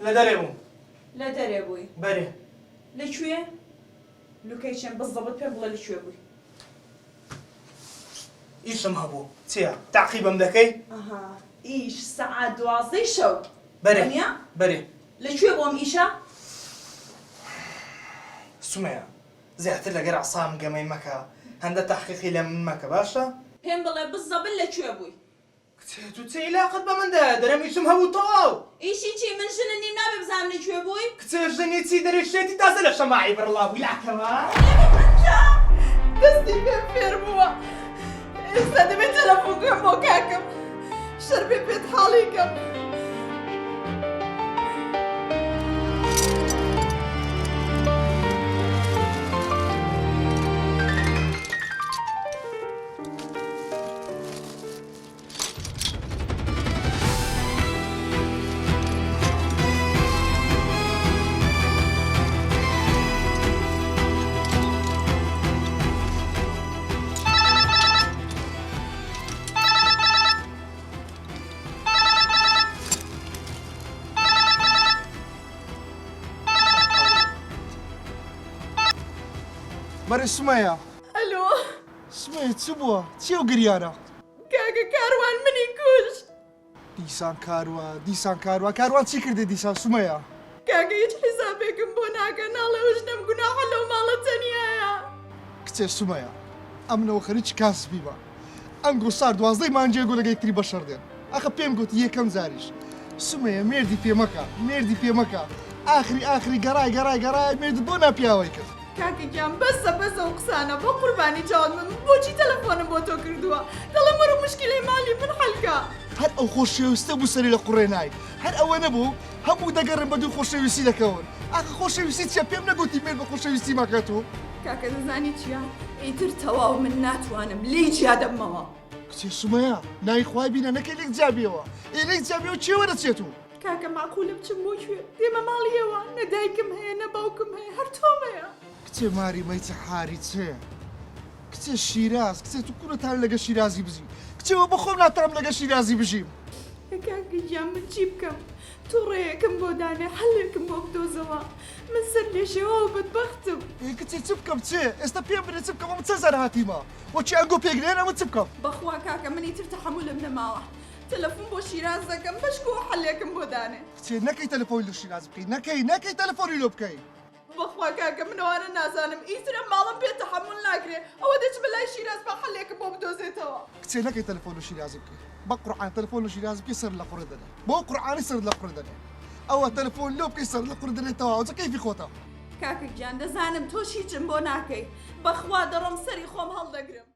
لە دەرێ بووم. لە دەرێ بووی؟ بەرێ. لە کوێ؟ لوکەی چێن بزەبت پێم بڵێ لە کوێ بووی؟ ئیشم هەبوو. چییە؟ تەعقیبم دەکەی؟ ئەها ئیش سەعات دوازدەی شەو. بەرێ. وەنیە؟ بەرێ. لە کوێ بوو ئەم ئیشە؟ سومەیە زیاتر لەگەر عسام گەمەی مەکە هەندە تەحقیقی لە من مەکە باشە؟ پێم بڵێ بزەبت لە کوێ بووی؟ کچێ تو چ ئیلاقت بە من دایە دەرێم ئیشم هەبوو تەواو. ئیشی چی من ژنت نیم نابێ بزانم لە کوێ بووی؟ کچێ ژنی چی دەرێ شێتی تازە لە شەماعی بڕڵا بووی لاکەوە. دەستی پێم فێر بووە ئێستا دەبێت تەلەفۆن کەم بۆ کاکم شەربێ پێت حاڵی کەم. بەرێ سمەیە. ئەلۆ. سمەیە چ بووە؟ چی ئەو گریانە؟ کاکە کاروان منی کوشت. دیسان کاروان دیسان کاروان کاروان چی کردی دیسان سومەیە؟ کاکە هیچ حیسابێکم بۆ ناکە ناڵێ ئەو ژنەم گوناحە لەو ماڵە تەنیایە. کچێ سومەیە ئەمنەوە خەریکی کاسبیمە ئەنگۆ سار دوازدەی مانگێ گۆ لەگە یەکتری بەشەڕ دێن ئەخە پێم گۆتی یەکەم جاریش سومەیە مێردی پێ مەکە مێردی پێ مەکە ئاخری ئاخری گەڕای گەڕای گەڕای مێردت بۆ ناپیاوەی کرد. کاکە گیان بەسە بەسە ئەو قسانە بۆ قوربانی چاوت بم بۆچی تەلەفۆنم بۆ تۆ کردووە دەڵێم وەرە موشکیلەی مالی من حەل کە. هەر ئەو خۆشەویستە بوو سەری لە قوڕێ نای هەر ئەوە نەبوو هەموو دەگەڕێن بە دوو خۆشەویستی دەکەون ئاخە خۆشەویستی چیە پێم نەگۆتی مێرد بە خۆشەویستی مەکە تۆ. کاکە دەزانی چیە ئیتر تەواو من ناتوانم لێی جیا دەبمەوە. کچێ سومەیە ناوی خوای بینە نەکەی لێک جیا بیەوە ئێ لێک جیا بیەوە کێ وەرەچێت و. کاکە مەعقولە بچم بۆ کوێ؟ دێمە ماڵی ئێوە، نە دایکم هەیە نە باوکم هەیە هەر تۆم هەیە. کچێ ماری مەی چ حاری چێ کچێ شیراز کچێ تو کورە تام لەگە شیرازی بژی کچێ وە بەخۆم ناتام لەگە شیرازی بژیم. ئێ کاکە گیان من چی بکەم تۆ ڕێیەکم بۆ دانێ حەلێکم بۆ بدۆزەوە من سەر لێشێواو و بەدبەختم. ئێ کچێ چ بکەم چێ ئێستا پێم برێ چ بکەم ئەمن چەند جار هاتیمە وە کێ ئەنگۆ پێک نێن ئەمن چ بکەم. بەخوا کاکە من ئیتر تەحەمولم نەماوە تەلەفون بۆ شیراز دەکەم بەشکۆ حەلێکم بۆ دانێ. کچێ نەکەی تەلەفۆنی لۆ شیراز بکەی نەکەی نەکەی تەلەفۆنی لۆ بکەی. بەخوا کاکە من ئەوانە نازانم ئیتر ئەم ماڵەم پێ تەحەمول ناکرێ ئەوە دەچمە لای شیراز با حەلێکم بۆ بدۆزێتەوە. کچێ نەکەی تەلەفۆن لۆ شیرازی بکەی بە قورعان تەلەفۆن لۆ شیراز بکەی سەرت لە قوڕێ دەنێ بۆ قورعانی سەرت لە قوڕێ دەنێ ئەوە تەلەفۆن لۆ بکەی سەرت لە قوڕێ دەنێ تەواو جا کەیفی خۆتە. کاکە گیان دەزانم تۆش هیچم بۆ ناکەی بەخوا دەڕۆم سەری خۆم هەڵدەگرم.